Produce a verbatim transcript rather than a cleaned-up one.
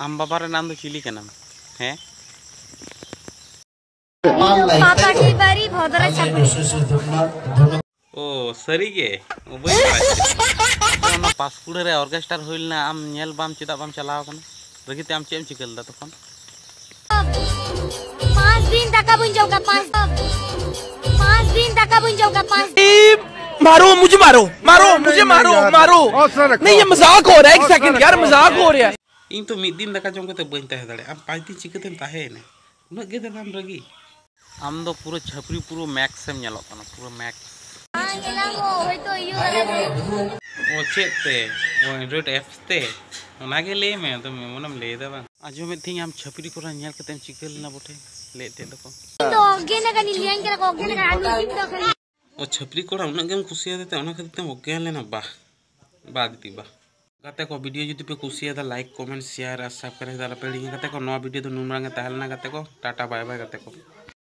ᱟᱢ ᱵᱟᱵᱟ ᱨᱮᱱ ᱟᱢ ᱫᱚ ᱪᱤᱞᱤ ᱠᱟᱱᱟᱢ? ᱦᱮᱸ? ᱯᱟᱯᱟ ᱰᱤᱵᱟᱨᱤ ᱵᱷᱚᱫᱨᱚ ᱪᱷᱟᱯᱨᱤ᱾ ᱳ, ᱥᱟᱹᱨᱤ ᱜᱮ? ᱳ, ᱵᱟᱹᱧ ᱵᱟᱲᱟᱭ ᱠᱮᱫᱟ᱾ ᱚᱱᱟ ᱯᱟᱸᱥᱠᱩᱲᱟᱹ ᱨᱮ ᱚᱨᱠᱮᱥᱴᱟᱨ ᱦᱩᱭ ᱞᱮᱱᱟ, ᱟᱢ ᱧᱮᱞ ᱵᱟᱢ, ᱪᱮᱫᱟᱜ ᱵᱟᱢ ᱪᱟᱞᱟᱣ ᱟᱠᱟᱱᱟ? ᱨᱟᱹᱜᱤ ᱛᱮ ᱟᱢ ᱪᱮᱫ ᱮᱢ ᱪᱤᱠᱟᱹ ᱞᱮᱫᱟ ᱛᱚᱠᱷᱚᱱ? ᱯᱟᱸᱪ ᱫᱤᱱ ᱫᱟᱠᱟ ᱵᱟᱹᱧ ᱡᱚᱢ ᱠᱟᱜ ᱯᱟᱸᱪ ᱯᱟᱸᱪ ᱫᱤᱱ ᱫᱟᱠᱟ ᱵᱟᱹᱧ ᱡᱚᱢ ᱠᱟᱜ ᱯᱟᱸᱪ मारो मुझे मारो मारो मुझे मारो मारो नहीं ये मजाक हो रहा है एक सेकंड यार मजाक हो रहा है ᱤᱧ ᱛᱚ ᱢᱤᱫ ᱫᱤᱱ ᱫᱟᱠᱟ ᱡᱚᱢ ᱠᱟᱛᱮ ᱵᱟᱹᱧ ᱛᱟᱦᱮᱸ ᱫᱟᱲᱮᱭᱟᱜᱼᱟ᱾ ᱟᱢ ᱯᱟᱸᱪ ᱫᱤᱱ ᱪᱤᱠᱟᱹᱛᱮᱢ ᱛᱟᱦᱮᱸᱭᱮᱱᱟ? ᱩᱱᱟᱹᱜ ᱜᱮ ᱫᱮᱱᱟᱢ ᱨᱟᱹᱜᱤ᱾ ᱟᱢ ᱫᱚ ᱯᱩᱨᱟᱹ ᱪᱷᱟᱹᱯᱨᱤ, ᱯᱩᱨᱟᱹ ᱢᱮᱠᱥ ᱮᱢ ᱧᱮᱞᱚᱜ ᱠᱟᱱᱟ, ᱯᱩᱨᱟᱹ ᱢᱮᱠᱥ᱾ ᱦᱳᱭᱛᱳ ᱤᱭᱟᱹ ᱫᱟᱲᱮᱭᱟᱜᱼᱟ᱾ ᱳ, ᱪᱮᱫ ᱛᱮ? ᱳ, ᱮᱱᱰᱨᱚᱭᱮᱰ ᱮᱯᱥ ᱛᱮ? ᱚᱱᱟᱜᱮ ᱞᱟᱹᱭ ᱢᱮ, ᱟᱫᱚ ᱮᱢᱚᱱᱮᱢ ᱞᱟᱹᱭ ᱮᱫᱟ ᱵᱟᱝ᱾ ᱟᱸᱡᱚᱢᱮᱫ ᱛᱟᱦᱮᱸᱧ ᱟᱢ ᱪᱷᱟᱹᱯᱨᱤ ᱠᱚᱲᱟ ᱧᱮᱞ ᱠᱟᱛᱮᱢ ᱪᱤᱠᱟᱹ ᱞᱮᱱᱟ ᱵᱚᱴᱷᱮ, ᱞᱟᱹᱭᱮᱫ ᱛᱟᱦᱮᱸ ᱫᱚᱠᱚ᱾ ᱤᱧ ᱫᱚ ᱚᱜᱽᱜᱮᱱ ᱟᱠᱟᱱᱤᱧ, ᱞᱟᱹᱭᱟᱹᱧ ᱠᱟᱱᱟ ᱠᱚ ᱚᱜᱽᱜᱮᱱ ᱟᱠᱟᱱᱟ, ᱟᱨ ᱱᱩᱭ ᱫᱚ ᱠᱷᱟᱹᱞᱤ ᱳ, ᱪᱷᱟᱹᱯᱨᱤ ᱠᱚᱲᱟ ᱩᱱᱟᱹᱜ ᱜᱮᱢ ᱠᱩᱥᱤᱭᱟᱫᱮ ᱛᱮ ᱚᱱᱟ ᱠᱷᱟᱹᱛᱤᱨ ᱛᱮᱢ ᱚᱜᱽᱜᱮᱭᱟᱱ ᱞᱮᱱᱟ? ᱵᱟᱦ, ᱵᱟᱦ ᱫᱤᱫᱤ ᱵᱟᱦ᱾ ᱜᱟᱛᱮ ᱠᱚ, ᱵᱷᱤᱰᱤᱭᱳ ᱡᱩᱫᱤ ᱯᱮ ᱠᱩᱥᱤᱭᱟᱫᱟ, ᱞᱟᱭᱤᱠ, ᱠᱚᱢᱮᱱᱴ, ᱥᱮᱭᱟᱨ ᱟᱨ ᱥᱟᱵᱥᱠᱨᱟᱭᱤᱵ ᱟᱞᱚᱯᱮ ᱦᱤᱲᱤᱧᱟ ᱜᱟᱛᱮ ᱠᱚ᱾ ᱱᱚᱣᱟ ᱵᱷᱤᱰᱤᱭᱳ ᱫᱚ ᱱᱩᱱ ᱢᱟᱨᱟᱝ ᱜᱮ ᱛᱟᱦᱮᱸ ᱞᱮᱱᱟ ᱜᱟᱛᱮ ᱠᱚ᱾ ᱴᱟᱴᱟ, ᱵᱟᱭ ᱵᱟᱭ ᱜᱟᱛᱮ ᱠᱚ᱾